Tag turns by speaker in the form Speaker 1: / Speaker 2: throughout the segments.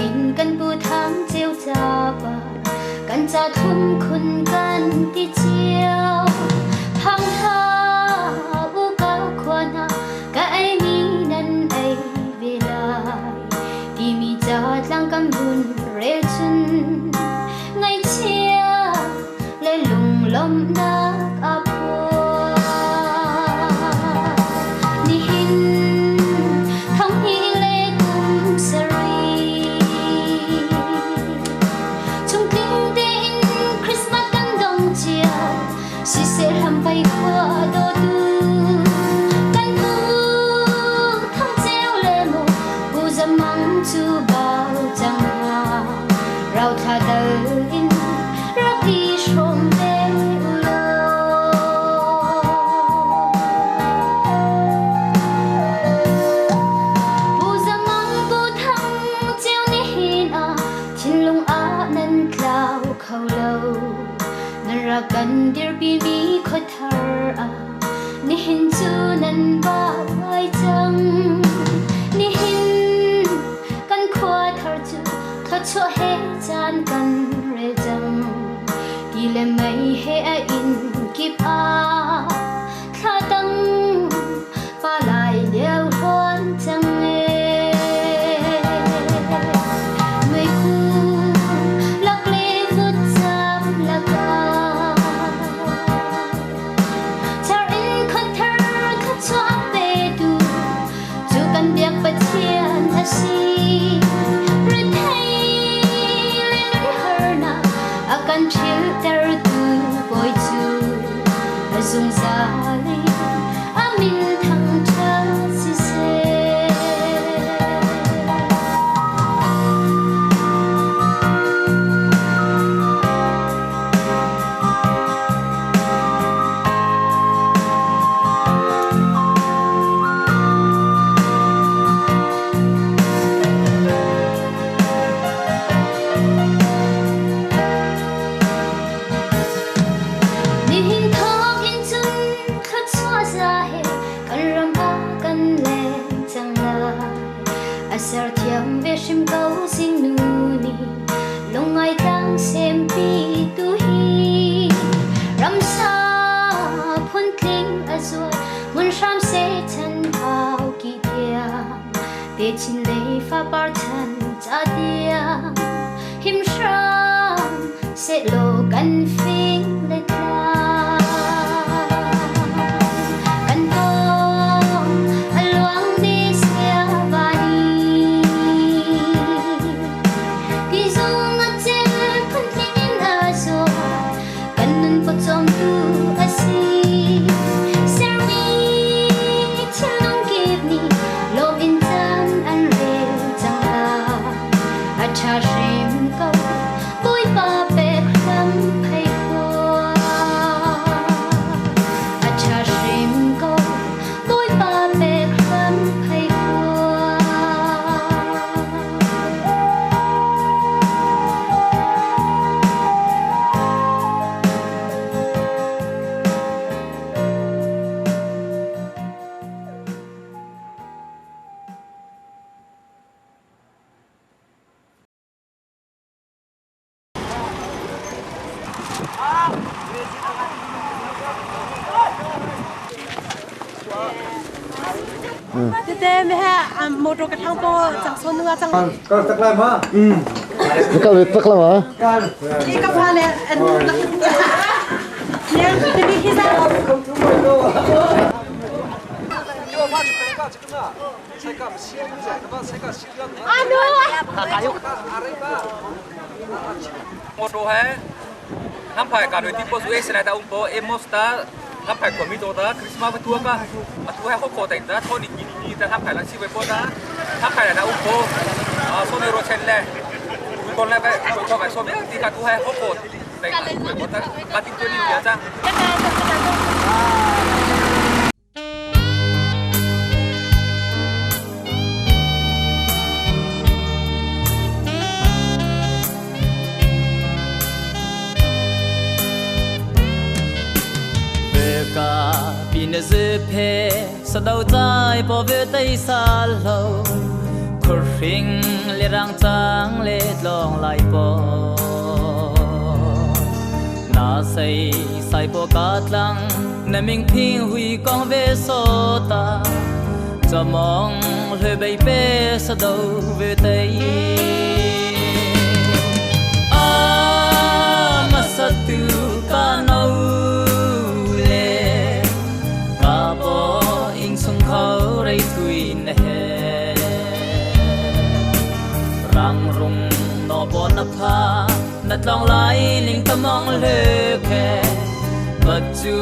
Speaker 1: Nihin kan pu Thang Ceu capar kan ca thlum khun kan ti cio. Thang hla u ka khua hna ka ei mi nan ei ve lai timi ca tlang kan vun rel cun ngaihchia le lunglawmhnak a phuah. Nihin thonghnih le kum sarih chungtling tein Christmas kan dong cio siseh hrampai khua dawtu kan pu thang ceu le mu pu zamang cu bau cang hna rauthla dal in rak i hrawm ve u law. Pu Zamang Pu Thang ceu nihin ah thinlung ah nan tlau kho lo. Nan rak kan dirpi mi khuathar ah nihin cu nan vai cang. Nihin kan khua thar cu thluachuah he caan kan rel cang. Ti le mei he a inn kip ah thla tang pa lai lio hluan cang e. Meikhu lak le vutcam lakah char in khuathar thluachuah petu cu kan biak Pathian a si. Rethei le nun harnak a kan ṭhiltertu Bawi cu a zungzal in a min thangṭhat siseh. Nihin thawk in cun thluachuah za he kan ram ah kan leng cang lai. A serthiam ve hrim ko zingnu nih lungngai tlang sempi tu hi. Ramsa phuntling a zual hmun hram se chan hau ki tiang te chin lei fapar chan ca tiang him hram sehlaw kan fing le tlang. Kan pawng a luang mi sia vani. Ti zung a cel phuntling in a zaw kan nun pawcawmtu a si. Sermi thinlung kip nih lawm in caan an rel cang lai. A ṭha hrim ko, Bawipa pek hram phei khua. A ṭha hrim ko, Bawipa pek hram phei khua.
Speaker 2: Tete me ha motor ka thang po chang son nga chang.
Speaker 3: Kal tak lai ma.
Speaker 4: Kal ve tak la ma.
Speaker 3: Kal.
Speaker 2: Ki ka pha le an Nen ti bi hi za.
Speaker 5: Motor he ham phai ka doi ti po su e sena ta um po e mosta ham phai ko mi to ta Christmas va tua ka a tu he ho ko tai ta tho ni ni ni ta ham phai la si ve po ta ham phai la um po a so ne ro chen le tu kon le kai ko ko kai so be ti ka tu he ho ko tai ka po ta ka ti tu ni ya cha.
Speaker 6: Ka pin zu phe sa dau chai po ve tai sal lo
Speaker 3: Khurhring le rangcang le tlawng lai paw Na sei sai po ka tlang na ming phing hui kong ve so ta cho mong lhe bei pe sa do ve tei A ma sa tu ka no le ka bo ing chung khau rei thui na he Rang rung no bo na pha na tlong lai ning ta mong le khe Bat chu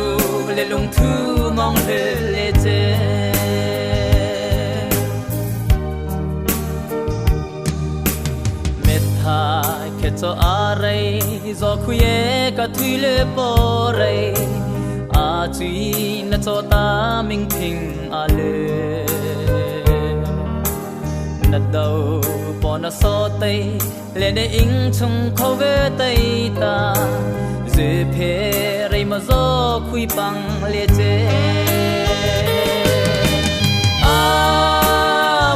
Speaker 3: le lung thu mong le le che Met tha khe cho a rei zo khuye ka thui le po rei A chui na cho ta ming phing a le Na do po na so tei le ne ing chung kho ve tei ta Dư phe rei ma zo khui pang le che A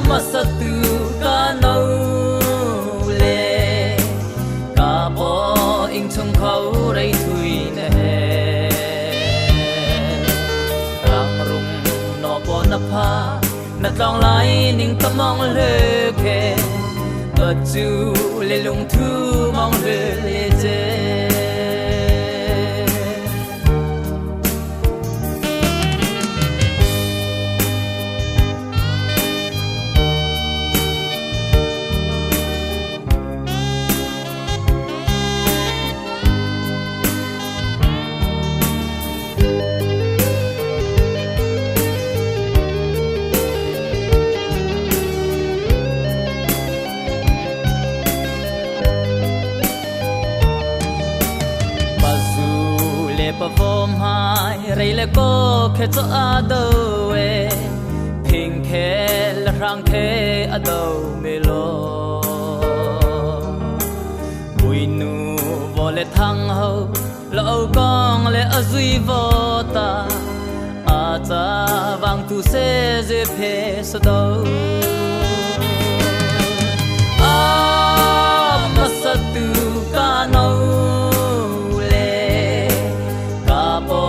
Speaker 3: ma sa tu ka no le ka bo ing chung khau rei thui na he Rang rung no po na pha na tlong lai ning ta mong le khe Bat chu le lung thu mong le le che Pazu le pa vom hai rei le ko khe cho a do e phing khe la rang khe a do me lo Bui nu vo le thang ho lo kong le a zui vo ta a cha wang tu se je phe so do A ma sa tu ka no le ka po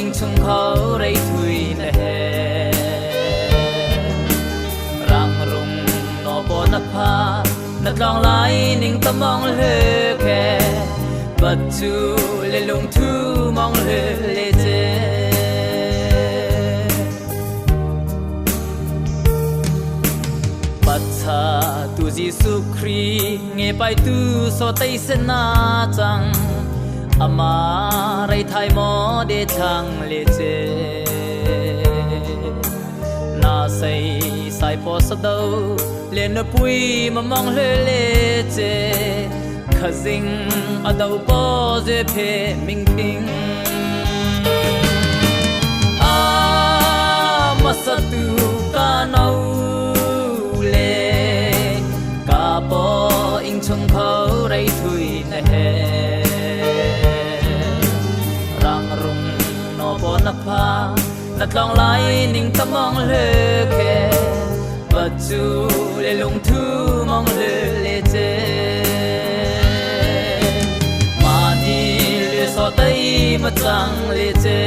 Speaker 3: ing chung khau rei thui na he Rang rung no po na pha na tlong lai ning ta mong le khe Bat chu le lung thu mong le le che Pat cha tu Jesu Christ nge pai tu so tei se na chang ama rei thai mo de thang le che Na sei sai po sa do le na pui ma mong le le che Khazing a do po je phe ming phing A ma sa tu ka no le ka po ing chung khau rei thui na he Rang rung no po na pha na tlong lai ning ta mong le khe Bat chu le lung thu mong le le che Ma ni le so tei ma chang le che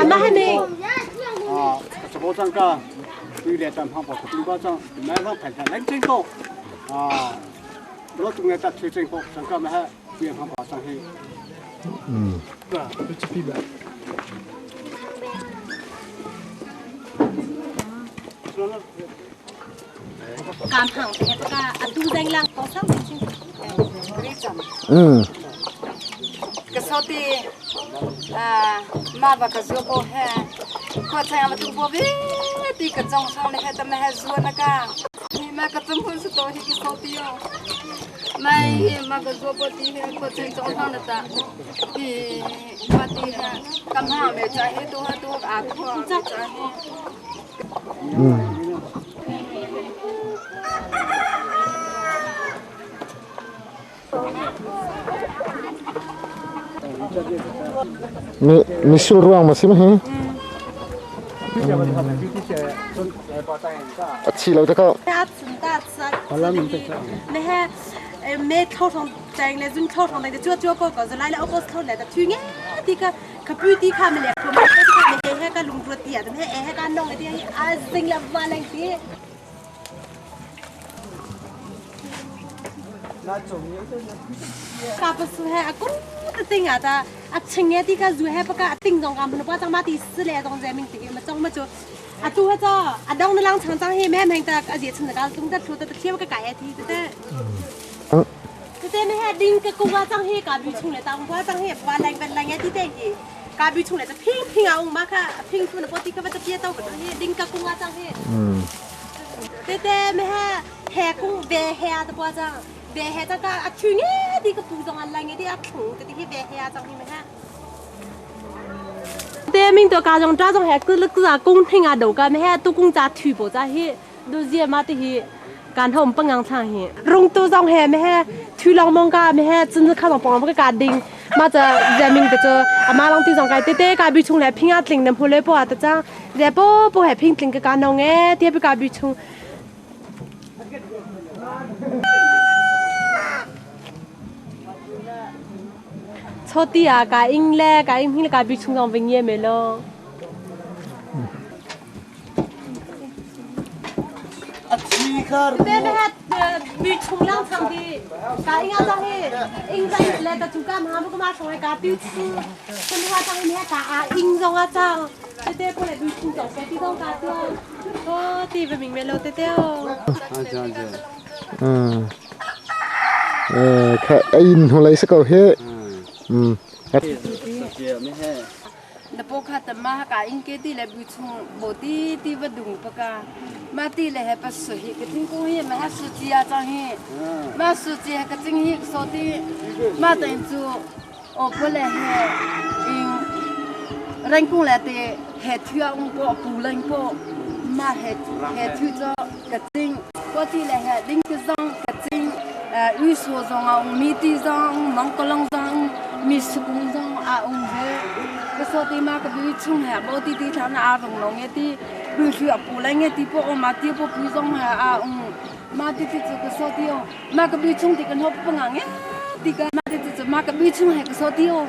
Speaker 2: Ama he me. Kam hang te ka atu zeng lang ko sang
Speaker 6: Ka soti ma ba ka zu bo he ko chang ma tu bo be ti ka chong song le he ta ma he zu na ka hi ma ka chum hun su to hi ki soti yo mai hi ma ka zu bo ti he ko chang chong song na ta hi ma ti he kam ha me cha hi tu ha tu a thu cha cha hi.
Speaker 4: Misul ruang ma si ma hi? A thi lo te ko.
Speaker 2: Me thau thong chang le zun thau thong le chua chua ko ko zalai le opos thau le ta thu nge ti ka ka pu ti kha me le ko ma ti kha me he ka lung ro ti a he he ka nong ti a zing la wa lang ti. Ka pa su he a ku ta ting a ta a ching nge ti ka zu he pa ka ting dong ka mun pa chang ma ti si le dong ze ming ti ma chong ma chu a tu he cho a dong na lang chang chang he me meng ta a je chen ka tung ta thu ta thiam ka ka e thi te te te me he ding ka ku wa chang he ka bi chung le ta wa chang he wa lang ben lang e ti te hi ka bi chung le ta phing phing a ung ma kha phing thu na po ti ka ba ta pia tau ba he ding ka ku wa chang he te te me he he kung ve he a ta pa chang ve he ta ka a thu nge ti ka pu zong a lang e ti a thung te ti he ve he a chang hi me he te ming to ka jong ta jong he ku lu ku a kung thing a do ka me he tu kung cha thu bo cha hi du zia ma ti hi kan hom pangang thang hi rung tu zong he me he thu long mong ka me he chun kha long pong ka ding ma cha zia ming te cho ama long ti zong kai te te ka bi chung le phing a tling nam hu le po a ta chang zia po po he phing tling ka ka nong e te bi ka bi chung choti a ka ing le ka ing hing le ka bi chung zong ving ye me lo. Te me hat bi chung lang chang di ka ing a chang hi ing zai le ta chu ka ma bu ma song ka pi chu chen hua chang hi ka a ing zong a chang te te po le bi chung zong pe ti dong ka tu o ti ve ming me lo te te o.
Speaker 4: Kha in hu lai sa ko he.
Speaker 6: Na po kha ta ma ka ing ke ti le bu chung bo ti ti va dung pa ka ma ti le he pa su hi ka ting ko hi ma ha su chi a chang hi ma su chi ka ting hi so ti ma ta in chu o po le he in rang kung le te he thu a ung po pu lang po ma he he thu cho ka ting ko ti le he ding ka zong ka ting yu so zong a ung mi ti zong mong ko long zong mi su kung zong a ung he ka so ti ma ka bi chung he bo ti ti thana a rong long e ti bu thu a pu lai nge ti po o ma ti po pu zong ha a ung ma ti ti chu ka so ti o ma ka bi chung ti kan hop pa nga nge ti ka ma ti ti chu ma ka bi chung he ka so ti o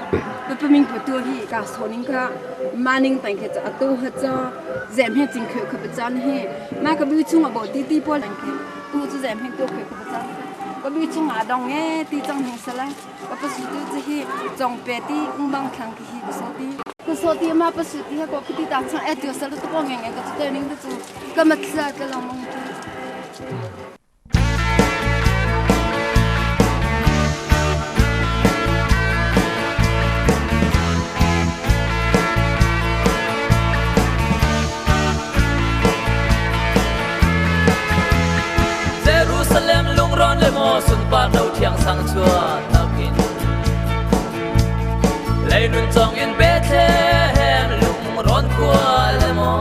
Speaker 6: pa pa ming pu tu hi ka so ning ka ma ning tang khe cha atu ha cha zem he ching khe kha pa chan he ma ka bi chung a bo ti ti po lang khe tu chu zem he tu khe kha pa chan ka bi chung a dong nge ti chang hing sala ka pa su tu chi hi chong pe ti ung bang thlang ki hi ka so ti ka so ti ma pa su ti ha ko ti ta chang e tu sala tu ko nge nge ka chu te ning tu chu ka ma tsa ka long mong tu.
Speaker 3: Jerusalem lungron le mo sunpar no thiang sang chua takin lei nun chong in Bethlehem lungron khua le mo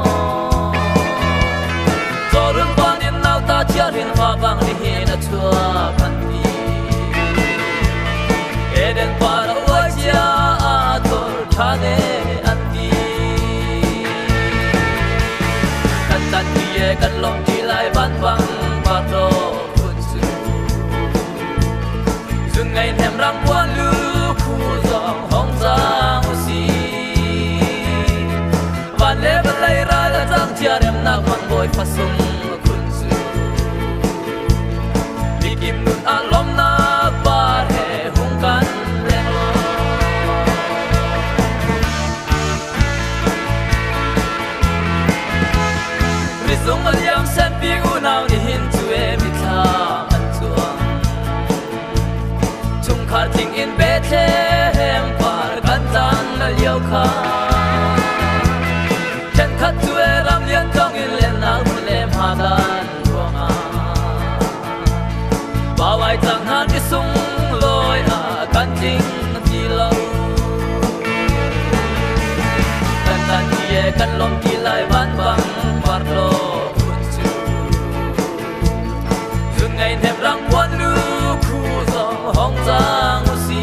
Speaker 3: zorun pan in nau ta chia rin fa bang ni hin a chua phan ti Eden par wa chia a tor thane an ti kan tan ti ye kan long ti lai ban bang pa to phun su zun ngai them ram quan lu khu zong hong giang si. Le vawlei ral a cang cia remnak mang bawi fasung a khun cu. Mikip nun ah lawmnak par he hung kan leng law. Rizung a liam sempi unau nihin cu e mithlam an cuang. Chungkhar tling in Bethlehem par kan tlang na lio kha. Ṭhenkhat cu e ram lian tong in lennak hmun le hma kan ruangah. Bawai cang hna ni sunglawi ah kan tling ti lo. Kan tan ti e kan lawm ti lai van bang par lo phun cu. Zun ngei hnem rang puan lu khu zong hong cang u si.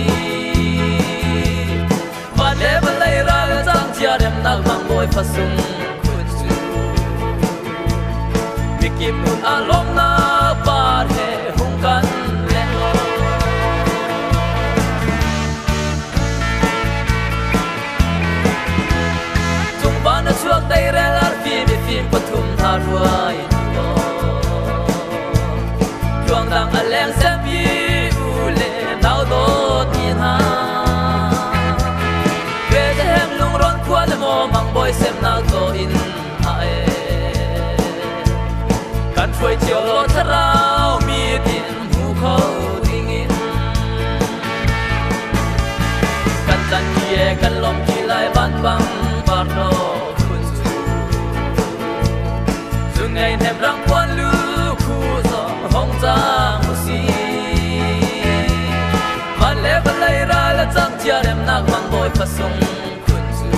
Speaker 3: Van le vawlei ral cang cia remnak mang bawi fasung khun cu. Mikip nun ah lawmnak par he hung kan leng law. Cung van a chuak teirel arfi mifim pathum hna hruai Tluang dang a leng sempi u le nau dawt mi hna. Bethlehem lungrawn khua le maw mang bawi semnak caw in a e. Kan hruai cio law thlarau mi tin hmu kho dingin. Kan tlan ki e kan lawm ki lai van bang par lo khun cu. Zun ngei hnem rang puan lu khu zong hong cang u si. Van le vawlei ral a cang cia remnak mang bawi fasung khun cu.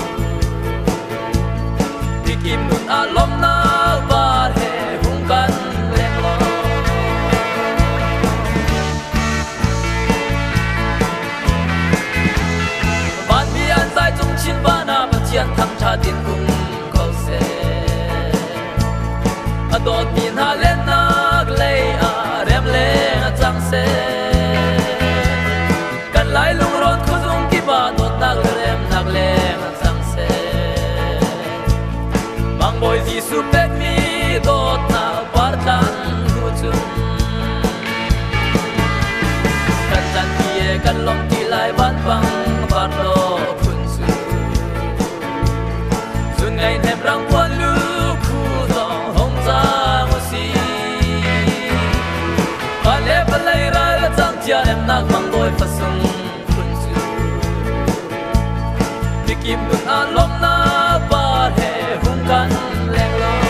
Speaker 3: Tikim nun ah lawmnak par he hung kan leng law. Vanmi an zai cung chin van ah Pathian thangṭhat in um ko seh. A dawtmi hna lennak lei ah rem leng a cang seh. Kan lai lungrawn khuazung kip ah dawtnak le remnak leng a cang seh. Mang Bawi Jesuh pekmi dawtnak partlang hnu cun kan tlan ti e kan lawmh ti lai van bang par lo phun cu. Zun ngei hnem rang puan lu khu zong hong cang u si. Van le vawlei ral a cang cia remnak mang bawi fasung phun cu. Mikip nun ah lawmhnak par he hung kan leng law.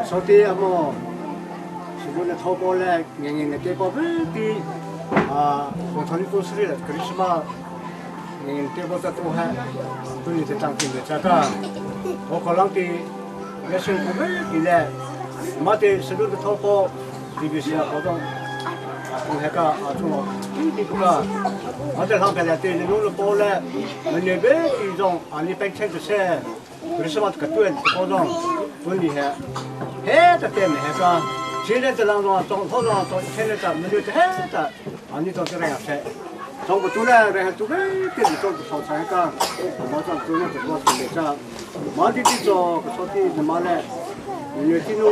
Speaker 7: Sote amo sibuna thopo le ngenge ne te po ti a thoni ko sri le Christmas ngenge te po ta tu ha tu ni te tang tin le cha ka o ko lang ti le sing ko be ti le ma te sibu na thopo BBC a ko dong tu he ka a tu ti ku ka a te thang pe le te le lu po le me ne be ti zong ani peng chen se Christmas ka tuen ko dong tun ni he he ta te me he ka chen le lang dong tong tho dong tong chen le ta me le he ta ani tong te ra se tong ko tu le re tu be te ni tong so sa ka ma tong tu le to so le cha ma ti ti cho ko so ti na ma le ni ti nu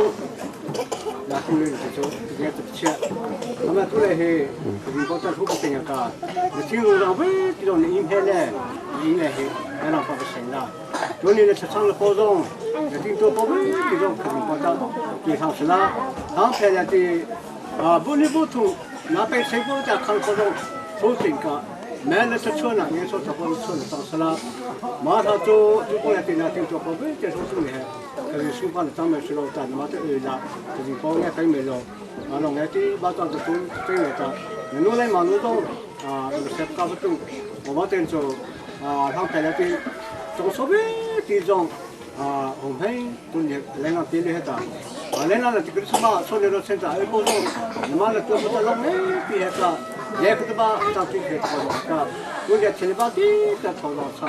Speaker 7: na tu le ti cho ti ge ti che ma tu le he ni ko ta thu ko te ka ni ti lu ra be ti dong ni im he le ni le he na pa ba sing la tu ni le chang le po zong ni ti to po be ti dong ka ni po ta ti thang se la thang phe le ti a bu ni bu thu na pe se ko ta khang ko dong thu ting ka me le sa chu na ni so ta po chu na tang se la ma tha chu tu ko le ti na ti to po be ti so su ni he ka ni su pa le tang me su lo ta ma te e la ti po nge kai me lo ma lo nge ti ba ta tu tu te ta ni nu le ma nu dong a se ka ba tu o ma ten chu a thang phe le ti tong so be ti zong a hong hei tu ni le nga ti le he ta a 马来那这个什么，说的了现在哎，不说，你妈的做不到老没别个，也不得把当地的操作个，我家七里八的在操作上。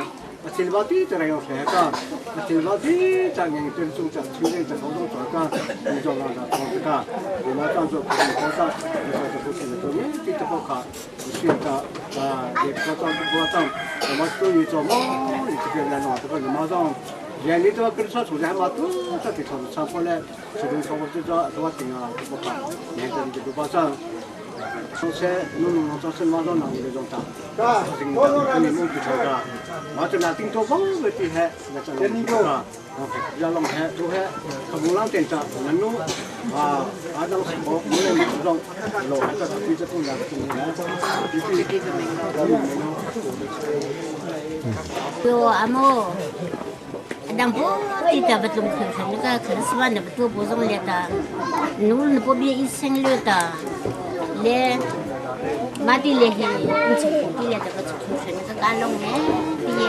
Speaker 7: 七里八的在那用谁个？七里八的在人这中间，现在在操作做个，你做那个操作个，你妈当做不当，你说这不是的，你这这不卡，你选择啊，也不当不当，那么都有做么？你这个来弄这个你马上。年龄都跟上，从前嘛都在给他们唱过来，这种生活这个多顶啊，不怕，年龄就不保障。从前弄弄弄，从马上拿那种大，这个你弄不着的，马就拿顶多包个地海，那这样啊，要弄海都海，可不让点着，能弄啊，啊当时我我来马上，老还在对着东南东南，
Speaker 1: 哟，阿嬷。当不地的不中看看那个可是嘛，那不多不中来的，侬那不变一生了的，来马地来嘿，你从地来这个从看那个干龙哎，毕业，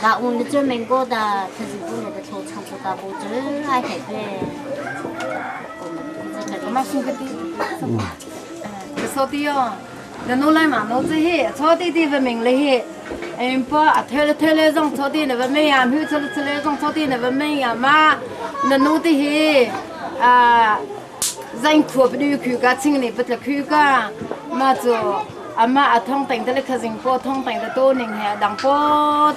Speaker 1: 那我们专门过的，他是过来的操场不大不真爱海边，我们这个
Speaker 6: 妈送个地，说的哦，那侬来嘛，侬这些草地地不明了嘿。嗯，不，推了推了上草地那不没呀，没出了出来上草地那不没呀嘛，那弄的嘿，啊，人苦不溜苦个，村里不得苦个，嘛就阿妈阿通等的了，可人不通等的多人嘿，当不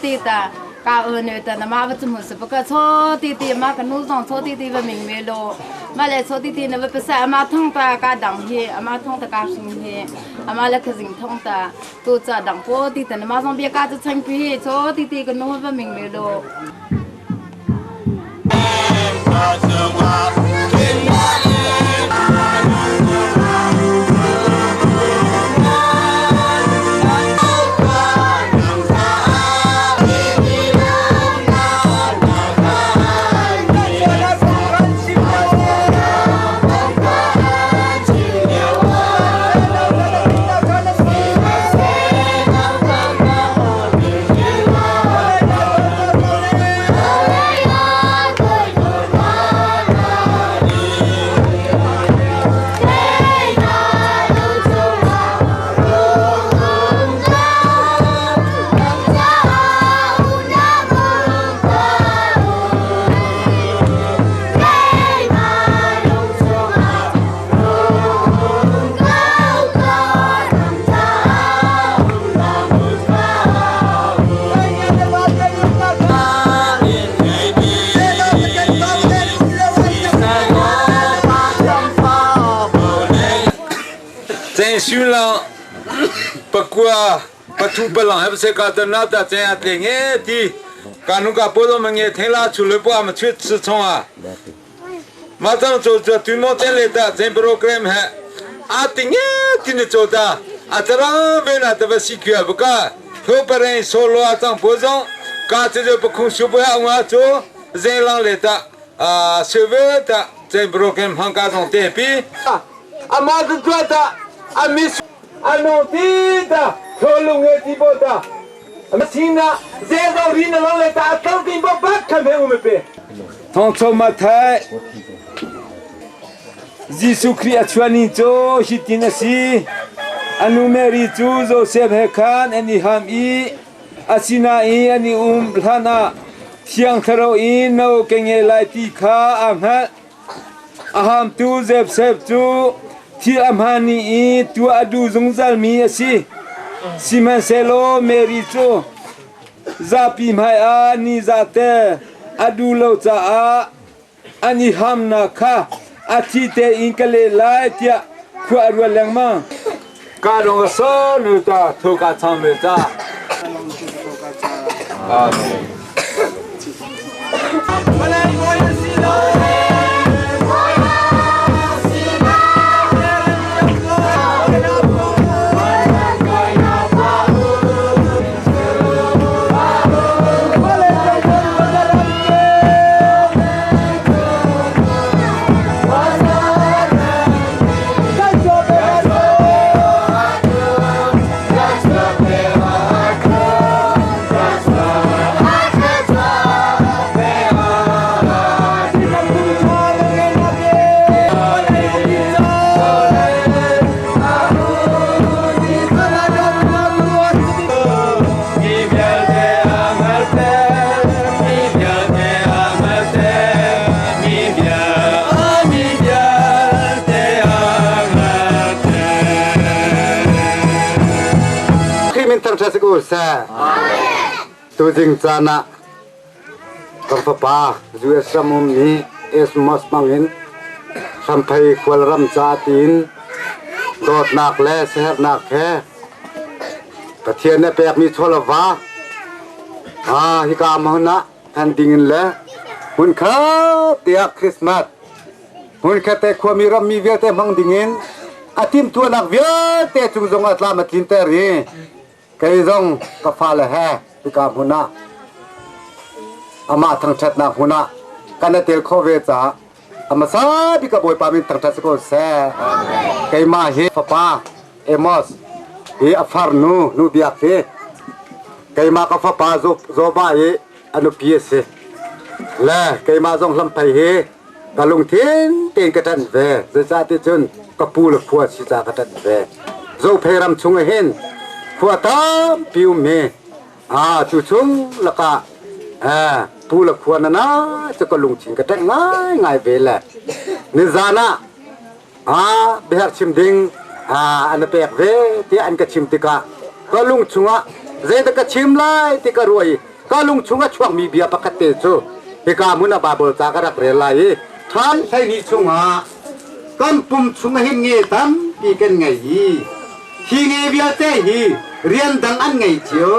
Speaker 6: 的的。家儿女的，那妈不怎么是不个草地地，妈个农上草地地不明白咯，妈来草地地那不不是阿妈通的家当嘿，阿妈通的家新嘿，阿妈来可人通的，都在当坡地的，那马上别家子村边草地地个农不明白咯。
Speaker 8: 不过不吐不浪，还不是搞得那的这样的眼的，干侬个波动们眼听拉出来不？俺们去吃葱啊！马上做做对毛进来的，真 program 还啊的眼的你做的，啊这让为了这个西区不干，后边人说了啊张波动，干这就不空修不下我做人浪来的啊，修不的真 program 行家中对比啊，阿妈是做的，阿没。阿侬滴的，可龙的地波的，阿么听呢？在到里呢，老来打当兵不把看陪我们背。当初嘛太，耶稣基督传你做是真的是，阿努梅里做做谁还看？阿你含伊，阿西那伊，阿你他那，天黑了伊，那跟个来地卡阿哈，阿含tu zep zep tu。ที่อำหานีตัวอดูสงสารมีสิสิมันเซโลเมริโจซาปิมไฮอานีซาเตอดูโลจาอาอันนี้ฮัมนาคาอาทิเตอินกเลไลเตียขวารวลังมากาดงโซนูตาทุกาทำเมตาอาเมน
Speaker 1: Bye.
Speaker 9: Thangṭhat si ko seh. Tuzing caan ah kan fapa US ram ummi Esmos hmangin hramphei khualram ca tiin dawtnak le siaherhnak he Pathian nih a pekmi chaw le va hika hmun ah hman dingin le hmunkhat tiah Christmas hmunkhat te khuami rammi vialte hmang dingin a timhtuahnak vialte cung zongah tlam a tlinter i kei zong ka fale he hika hmun ah amah thangṭhatnak hmun ah kan i tel khawh ve caah a hmasa bik ah Bawipa min thangṭhat si ko seh. Keimah hi fapa Amos hi a farnu nu biak hi keimah ka fapa Zoba i a nupi a si. Le keimah zong hlamphei hi ka lungthin tein ka ṭanh ve. Zeicahtiah cun ka pu le khua si caah ka ṭanh ve. Zophei ram chung ah hin khua tampi um hi cu chung lakah pu le khua nana cu ka lungthin ka ṭanh ngaingai ve le nizan ah biaherh chim ding an pek ve tiah an ka chim tikah ka lung chungah zeidah ka chim lai ti ka ruah i ka lung chung a chuakmi bia pakhat te cu hika hmun ah Baibal ca ka rak rel lai i ṭhan 12 chungah kan pum chung hin nge tampi kan ngei i hi nge vialte hi rian dang an ngei cio.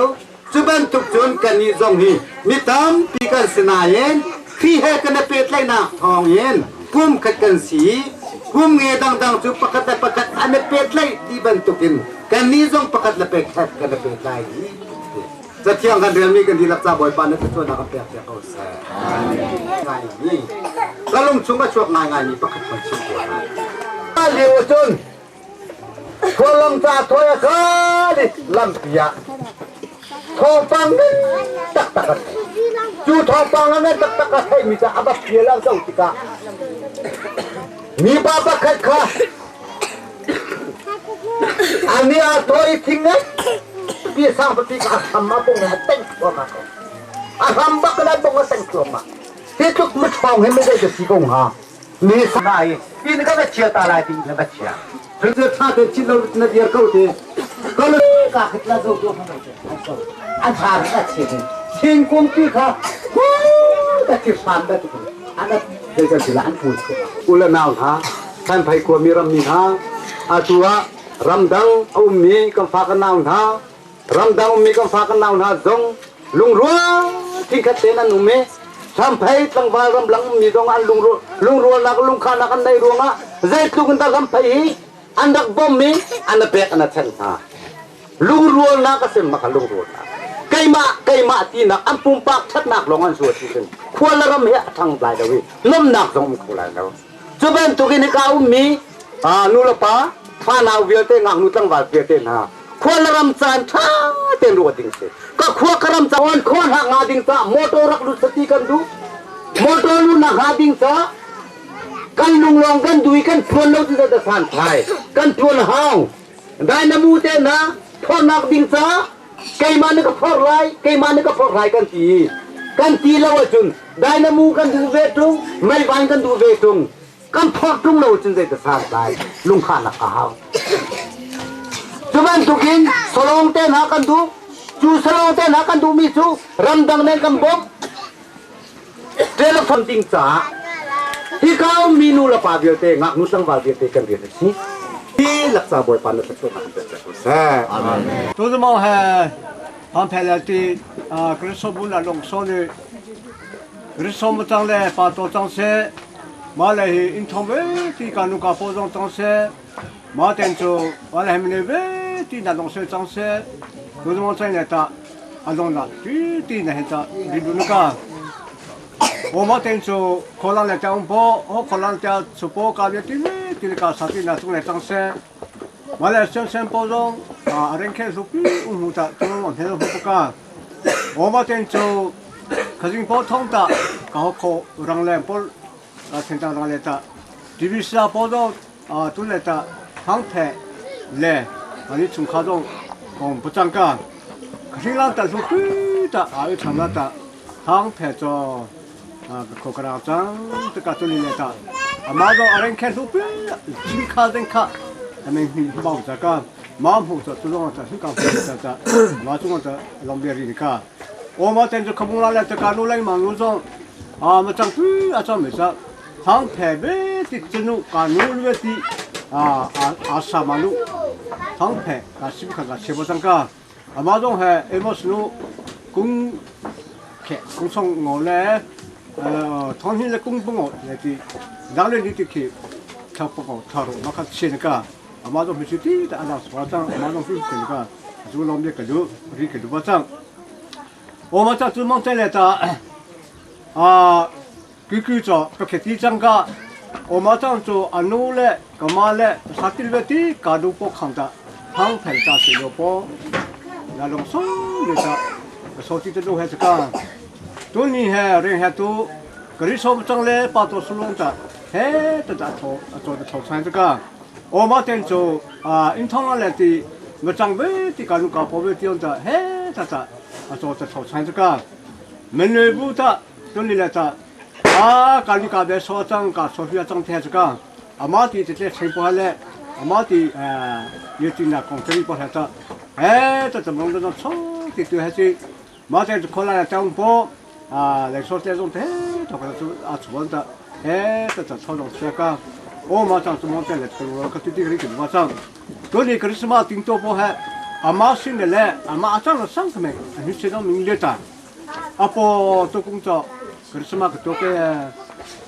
Speaker 9: Cu bantuk cun kannih zong hi mi tampi kan si nain Khrih he kan i pehtlaihnak thawngin pum khat kan si i pum nge dangdang cu pakhat le pakhat an i pehtlaih ti bantukin kannih zong pakhat le pakhat kan i pehtlai i Cathiang kan relmi kan dihlak ca Bawipa na thluachuahnak kan pek piak ko seh. Ngai mi ka lung chung a chuak ngaingai mi pakhat kan chim ko lai. Lio cun Khualam ca thawi a kal i lampi ah thawngpang ngan taktak a thei. Cu thawngpang a ngan taktak a theimi cu a va pial a zoh tikah mipa pakhat kha a ni a thawi i thing nganpi sang pipi kha a hram a bung a teng thluahmah ko. A hram bak in a bung a teng thluahmah. Hi tluk miṭhawng hi mizei ka si ko hnga? Mi sa i inn ka va chia ta lai ti na va chia. Cu tha te chin lo na dir ko ti. Ko lo ka khit la zo tu an tha ri a chi thingkung pi kha ka ti hram da ti an dei kan sila an pu ula nau hna kan phai kua mi ram mi hna atu ah ramdang a ummi kan fa kan nau hna Ramdang ummi kan fa kan nau hna zong lungrual thingkhat tein an um i hramphei tlangval ramlang ummi zong an lungrualnak lungkhanak an neih ruangah zeitluk in dah hramphei hi an rak bawmh i an pek an a ṭhen hna. Lungrualnak a si maka lungrualnak. Keimah keimah tinak an pumpak ṭhatnak lawng an zuat si khua le ram hi a ṭhang lai lo i nomnak zong um kho lai lo. Cu bantukin hika ummi nu le pa fanau vialte ngaknu tlangval vialte hna khua le ram caan ṭha tein ruat ding si. Ka khua ka ram ca on khua hna nga ding ca motor rak lut sati kan duh. Motor lu na hnga ding ca kan lunglawng kan dui kan phuan lo ti da san thai kan tuan hau Dynamo te na phornak ding ca keimah na ka phor lai keimah na ka phor lai kan ti kan ti lo ahcun dynamo kan duh ve tung meivan kan duh ve tung kan phor tung lo cun zei ka sang lai lungkhahnak a hau cu bantukin solong te hna kan duh cu solong te hna kan duhmi cu ramdang nen kan bawmh telephone ding caah hika ummi nu le pa vialte ngaknu tlangval vialte kan rian a si hi laksa bawipa na thluachuahnak kan pek ko seh
Speaker 7: amen Tu mo he pam phe le ti Kristo bu na long so ni Kristo mu chang le pa to chang se ma le hi in thong ve ti ka nu ka po zong chang se ma ten chu ma le hem ne ve ti na long se chang se tu mo chang le ta a long na ti ti na he ta ri du nu ka o ma ten chu kholang le ta um po ho kholang ta chu po ka le ti ti ka sa ti na chung le chang se ma le sen sen po zong a reng khe su pi um hu ta tu on he hu ka o ma ten chu khazing po thong ta ka ho kho rang le po a then ta rang le ta TV sa po zong tu le ta thang the le ani chung kha zong kong pachang ka khring lang ta su pi ta a i tham la ta thang the cho ko kara chang te ka tu ni le ta ama zong areng khe su pi chim kha deng kha amen hi bau cha ka Ma hmu cho tu long cha hi ka cha cha ma chung cha long bia ri ka o ma ten chu khabung la le ta ka nu lai ma nu zong a ma chang tu a cha me cha thang phe be ti chunu ka nu le ti a a a sa ma nu thang phe ka sim kha ka chebo chang ka ama zong he emos nu kung khe kung song ngo le thong hin le kung bu ngo le ti dang le ni ti khi thak pa ko tharo ma kha chen ka ama zong mi chu ti ta ana swa chang ama zong fi chen ka zu lom le ka lu ri ka lu ba chang o ma cha chu mong che le ta a 佢佢就个佢啲增加，我马上做阿努咧，个妈咧，沙啲咧啲，加入波抗的，汤皮打水萝卜，那龙松你个，手机的路还是个，多年还人还多，格里说不上咧，把多数弄的，嘿，这打头做的头餐这个，我马上做啊，因汤来的，我长辈的加入搞宝贝的的，嘿，这打做的头餐这个，门内部的，多年来的。啊，家里家边所长家所需要长天这个，阿妈的这些全部嘞，阿妈的有进来工作一包孩子，哎，这怎么弄的？错的对还是，马上就过来张波啊，来说这种的，他个就啊做的，哎，这这操作这个，我马上怎么在来投入个对对个个马上，这里可是嘛顶多不还，阿妈新的嘞，阿妈长了上什么，你知道明白的，阿婆做工作。可是嘛个多个，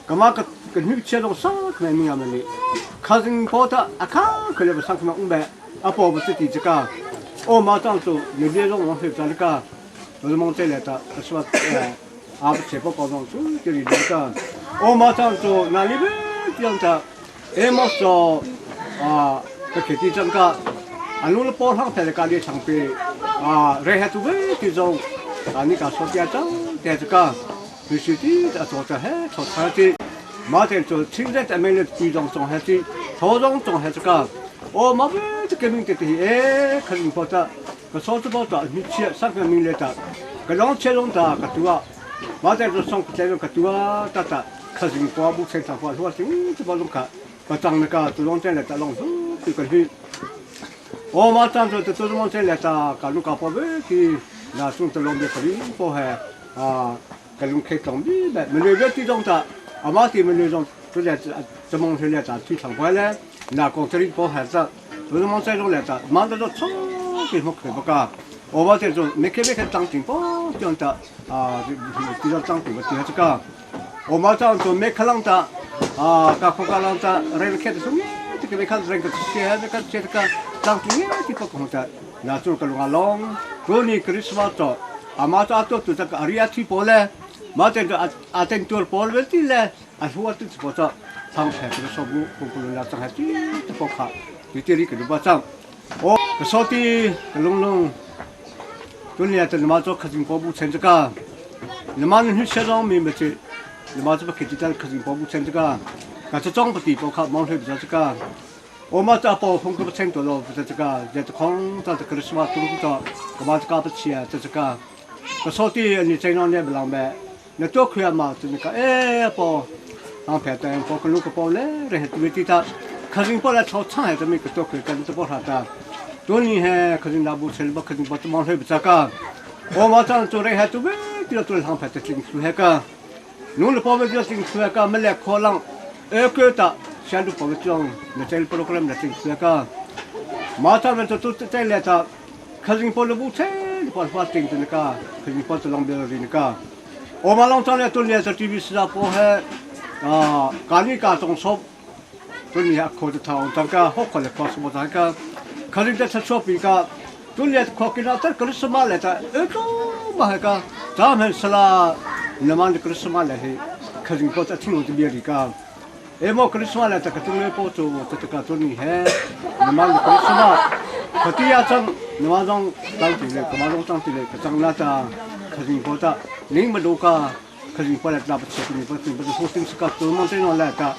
Speaker 7: 干嘛个个女切到啥可能明阿们哩？卡人包的阿卡可能不上可能五百，阿婆不是第几个？我马上做有点种往回找那个，我是忙这来的，是吧？哎，阿不切不高中做这里这个，我马上做哪里边这样的？哎，莫说啊，个客体这个，啊，弄了包上才来家里长辈啊，人还做呗这种，啊，你讲说点张点这个。必须的，啊，做着还做菜的，马上做现在咱们的地中种还是土中种还是个，哦，马不这革命的的，哎，肯定不得，个烧子包的，你吃三个命来的，个两千种的个多啊，马上就上这种个多啊，哒哒，可是光不成长话说行，这包种卡，个长那个土中这来的龙头这个是，哦，马上就这土中这来的，搞路搞不去，那送这龙的可以不还啊？个龙开装逼呗，没那个地方的，阿妈的没那种，就来这这蒙头来这推长过来，那工这里包孩子，不是蒙这种来这，忙得都超级没开不个，我把这种没开没开当顶包这样的啊，比较当顶个这个，我马上就没看啷的，啊，搞搞啷的，人开的时候，这个没看人个这个这个当顶的不空的，那做个龙阿龙，过年クリスマス阿妈做做这个阿里阿去包嘞。马这个阿阿等多包了的嘞，阿说我这是包着，长牌这个手工工工人来长还这这包卡，对这里给你包上。哦，个手的个龙龙，多年这你妈做客人包不成这个，你妈你去上面没去，你妈这不客气在客人包不成这个，那这装不地包卡忙去不这个。我妈这包风格不成多了，不是这个，这空这个什么东西的，我妈这个不吃啊，这这个，个手的你这样也不浪费。那多亏嘛，就那个哎包，安排的包个六个包嘞，然后对对他，可是包来炒菜还是没个多亏，跟这包啥的，多年还可是那不吃不可能把这忙水不咋个，我马上做嘞还做呗，对了做安排的进去那个，弄了包不就进去那个没来可能，哎个的，先都包不装，那这包个那进去那个，马上们就都再来他，可是包了不吃，包包进去那个，可是包这两边的那个。我马龙张来多年在 TV 市场包还啊，咖喱咖中烧，多年靠着他，咱个好快来靠什么咱个，可能在吃烧饼个，多年靠给他，这可是什么来着？哎，都嘛还个，咱们吃了，那么可是什么来嘿？可是我在听我这边的个，哎，么可是什么来着？可中来包做，这这个做你还，那么可是什么？可第二张，那么张当地来，可马上当地来，可张那张，可是我的。宁不如个，可是过来那不吃，你不你不是说新是个做梦这种来的，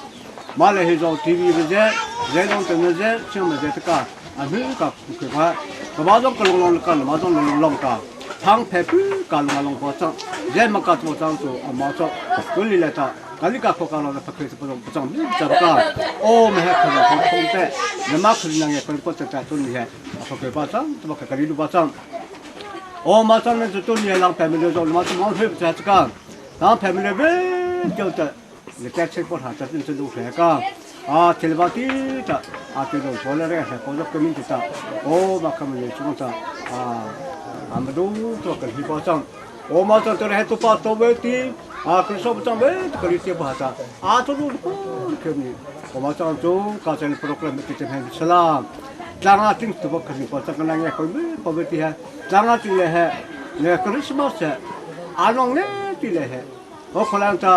Speaker 7: 马来西亚 TV 不在，在种等着在，像么在这个，啊没个不可怕，个马上个龙龙个，马上龙龙个，汤排不个龙龙包装，在么个做装做啊马上，这里来的。Kalika kho ka lo na phakhe sa pazong pachang mi cha ka o me ha kha kho khong te na ma khun na nge pal ko cha cha tun ni he a phakhe pa chang to ka kali lu ba chang o ma chang ne tu ni lang family zo ma tu ma he cha cha ka na family ve cheu ta le ta che po ha cha tin chu he ka a thil ba ti ta a ti do so le re he ko zo community ta o ma kam le chu ta a a ma du to ka hi pa chang 我马上这里还做把做问题，啊，跟说不上问，这个你接不下子，啊，做路不可以。我马上做，刚才 program 的这边是啦，张阿金怎么可能把这个那个会没不问题哈？张阿金嘞哈，那个什么事，阿龙嘞的嘞哈，我可能在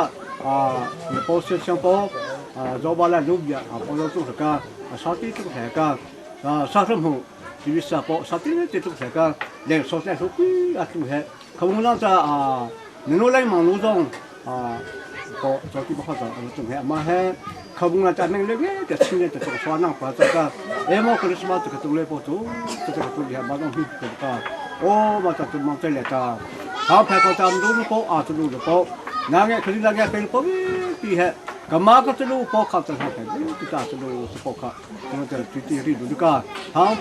Speaker 7: 啊，你包些香包，啊，肉包来肉面，啊，包了做这个，啊，烧的做这个，啊，烧什么？就是包烧的这做这个，连烧菜烧贵啊做些。 ခဘုံလာတာအာနနိုလိုက်မောင်လို့ဆောင်အာပေါ်ဇောတိဘခါတာအတုဟဲအမဟဲခဘုံလာတာမင်းလေတဲ့ချင်းတဲ့တော့ဆွာနာပါတာအဲမောခရစ်မတ်ကတူလေပေါ်တူတဲ့တူလီဘာတော့ဟိကအိုးမတာတူမောင်တဲ့လက်တာဟာဖဲကတမ်ဒူပေါ်အာတူလူပေါ်နာငယ်ခရီလာငယ်ပဲပေါ်ပြီးဟဲကမာကတလူပေါ်ခတ်တဲ့ဟာပဲတူတာတူစပေါ်ခတ်တဲ့တူတီရီဒူကဟာ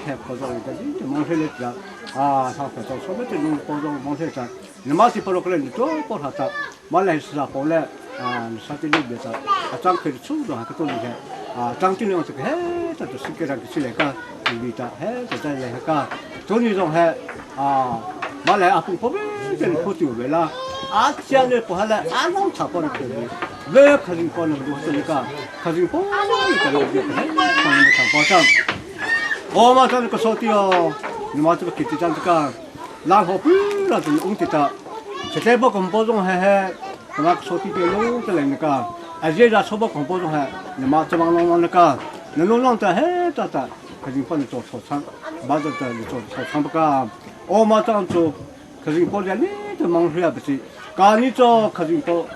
Speaker 7: ဖဲခေါ်တော့တဲ့ဒီမောင်ဖဲလက်တာ 啊，他反正说不定侬包装往这上，你马是不落个来，你多包他他，马来是啥包嘞？啊，啥的里边子，啊，张开的粗的还个多厉害，啊，张金良这个嘿，这都是给他起来个，里的嘿，这在来个，多女种嘿，啊，马来阿公婆婆这里喝酒为了，啊，家里不好了，啊，弄茶包的可以，为客人包那么多这个，客人包那个嘿，放那个茶包上，我马上那个手机哦。你妈这个给这张这个，然后不那就用这个，现在不公布中嘿嘿，他妈手机电脑这来那个，而且在手不公布中嘿，你妈这帮弄弄那个，你弄弄的嘿咋咋，可是帮你做操场，马上在你做操场不个，我马上做，可是过年你就忙出来不是，刚你做可是过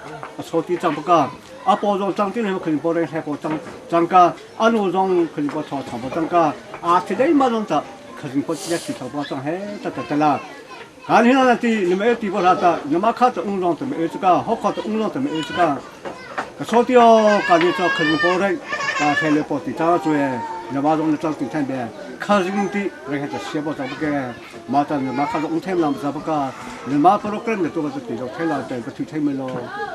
Speaker 7: 手机张不个。啊，包装张进来肯定包人还包张张个，啊，路上肯定包操场包张个，啊，现在马上咋？ 可是我只是头包装嘿，得得得啦。啊，你那地你们地方啥的，你们看着工厂怎么这个，好看着工厂怎么这个。个说的哦，感觉做客人包人，啊，才来包地张做，你马上来装地产边，客人的人家就写包装不给，马上你马看着五天了不不个，你马不如跟着做个是地上天了，对不推天没咯，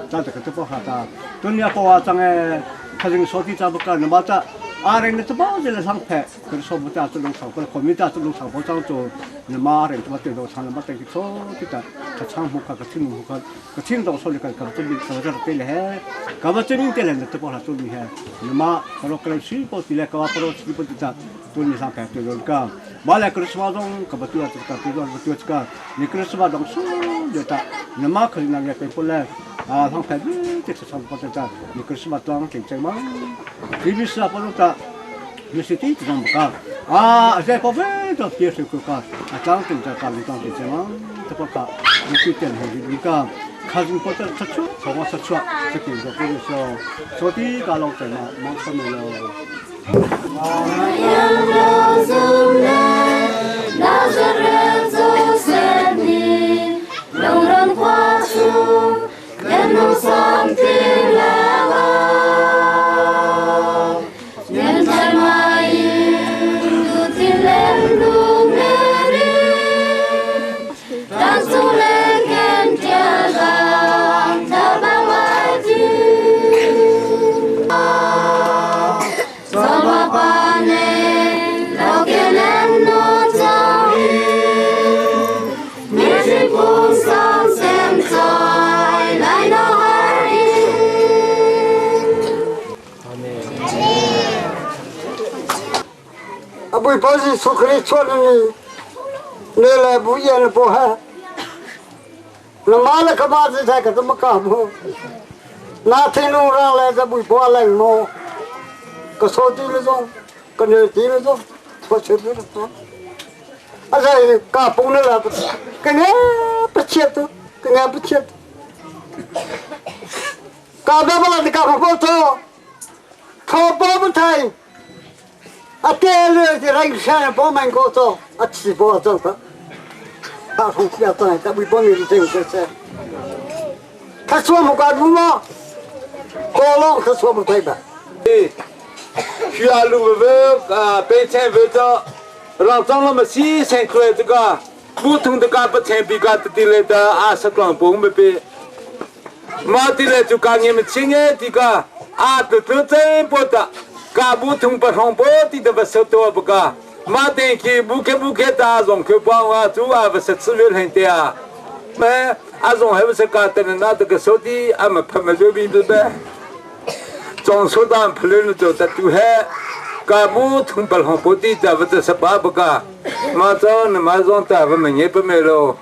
Speaker 7: 咱这个这包啥的，等你包啊张哎，客人说的咱不个，你马上。 阿人的这包子来上拍，可是说不打这种草，或者后面打这种草包装做，你妈人他妈对着唱，他妈对着做，对的，他唱不卡，他听不卡，他听到说的个，他这边他这对嘞，他把这边对嘞，这包他做厉害，你妈他说可能水包对嘞，他把水包对的，做你上拍对着个，马来克里斯马中，他把对啊这个对着对这个，你克里斯马中说对的，你妈可能那个对不嘞？啊，上拍这是上包对的，你克里斯马中挺正嘛，这边是啊，包的。你是第一张不干啊？这宝贝到别墅去干，啊，张定在干，张定在嘛，这不干，你去点上去，你干，开始不得出出，从我出出，这个就不是说，说的干老在嘛，忙什么了？
Speaker 9: 不包是出去出的呢，来来不言不还，那妈了个巴子才可怎么搞不？那天路上来这不包来么？个手机那种，个手机那种，我吃不了多。啊，这搞崩了了不？跟俺不切的，跟俺不切的。搞到不了，你搞不走，靠包不抬。 啊，第二个人山帮忙工作，啊，起包做的，他从小在在为帮你这个事，他说木瓜路吗？ Kawlong kha suam thai ba.
Speaker 8: Hia lu ve pe chen ve cho rang chong lo ma si sen khre tu ka bu thung tu ka pa chen pi ka ti le ta a sa klong pung me pe ma ti le chu ka nge me ching e ti ka a tu tu chen po ta ka bu thung pa thong po ti da ba so to ba ka ma te ki bu ke bu ke ta zong ke pa wa chu a ba sa chu le heng te a me a zong he ba sa ka te na ta ka so ti a ma pha ma jo bi be 装修当普伦就在都还，干部同不红不地在不在十八不干，马上那马上在我们也不没了。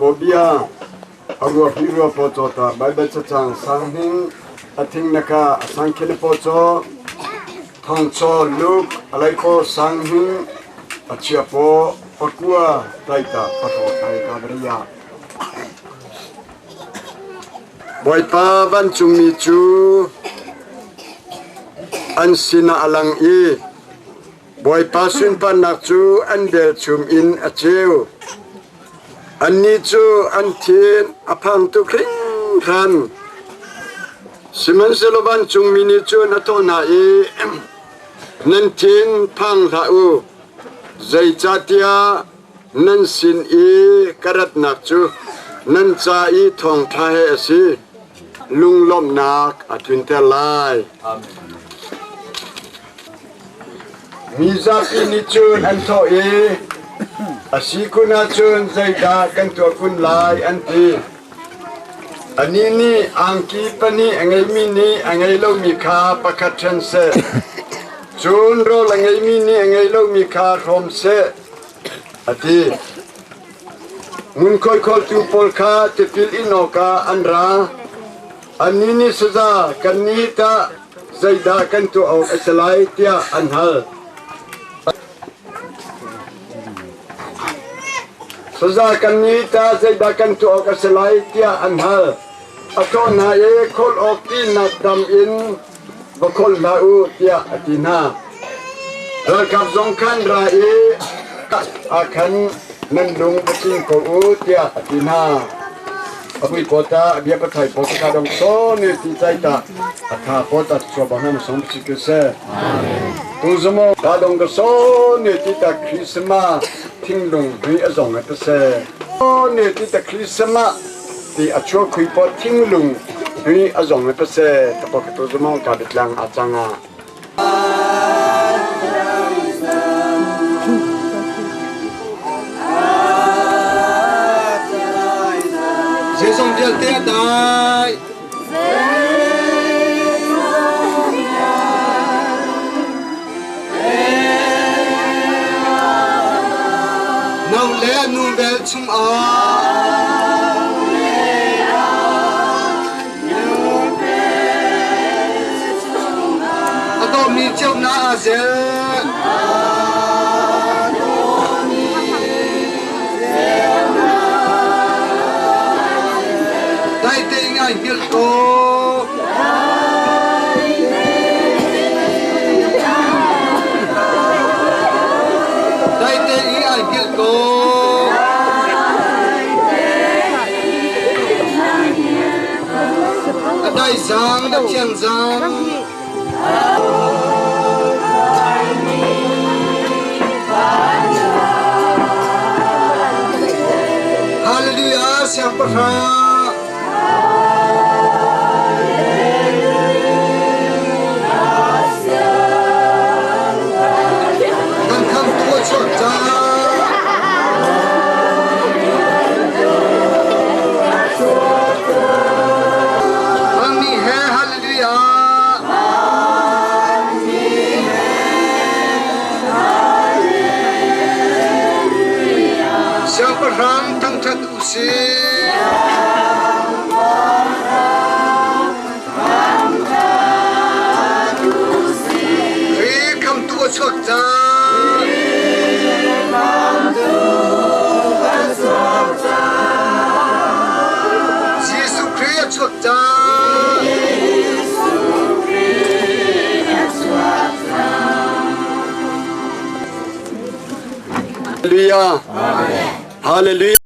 Speaker 9: Phobia arua hi rua po cho ta Bible cha chang sang hing athing naka asang khel po cho thong cho luk alai ko sang hing achia po pakua taita patho thai ka bria Bawipa vancungmi cu an sinah a lang i Bawipa sunparnak cu an velchum in a ceu. Annih cu an thin a phang tuk hringhran. Sihmanhsehlaw vancungmi nih cun a thawh hna i, Nan thin phang hlah u, zeicahtiah nan sin i ka ratnak cu nan ca i thawngṭha he a si. Lunglawmhnak a tlunter lai. Mi zapi nih cun an thawh i, A si kun ahcun zeidah kan tuah kun lai, an ti. Anih nih angki pahnih a ngeimi nih a ngei lomi kha pakhat ṭhen seh, cun rawl a ngeimi nih a ngei lomi kha hrawm seh, a ti. Ngunkhuai khawltu pawl kha tipil in awkah an ra. Annih nih saza kannih tah zeidah kan tuah awk a si lai tiah an hal. Saza kannih tah zeidah kan tuah awk a si lai tiah an hal. A thawh hna i kholh awk tinak dam in.
Speaker 10: va kholh hlah u tiah a ti hna. Ralkap zong khan ra i ah khan nan lung va tling ko u tiah a ti hna. A pui pawta a bia pathai pawta ka dong so ne ti chai ta a tha pawta chua bang nam som si ke se. Tu zamo ka dong ka so ne ti ta Christmas thinglung hui a zong a ta se. Ne ti ta Christmas ti a chua khui po thinglung hui a zong a ta se. Ta po ka tu zamo ka bitlang a changa.
Speaker 8: Zeizong vialte a dai. No le nu vel chungah. A dawmi ceunak aa zel. Dai tein ngai hngilh ko. Dai tein ai hngilh ko. A dai zang, a thiang zang. Hallelujah, siangpahrang. Kan khamtu a chuak cang. Vanmi he hallelujah. Siangpahrang thangṭhat u sih. Khrih khamtu a chuak cang. Jesuh Khrih a chuak cang. Hallelujah. Hallelujah.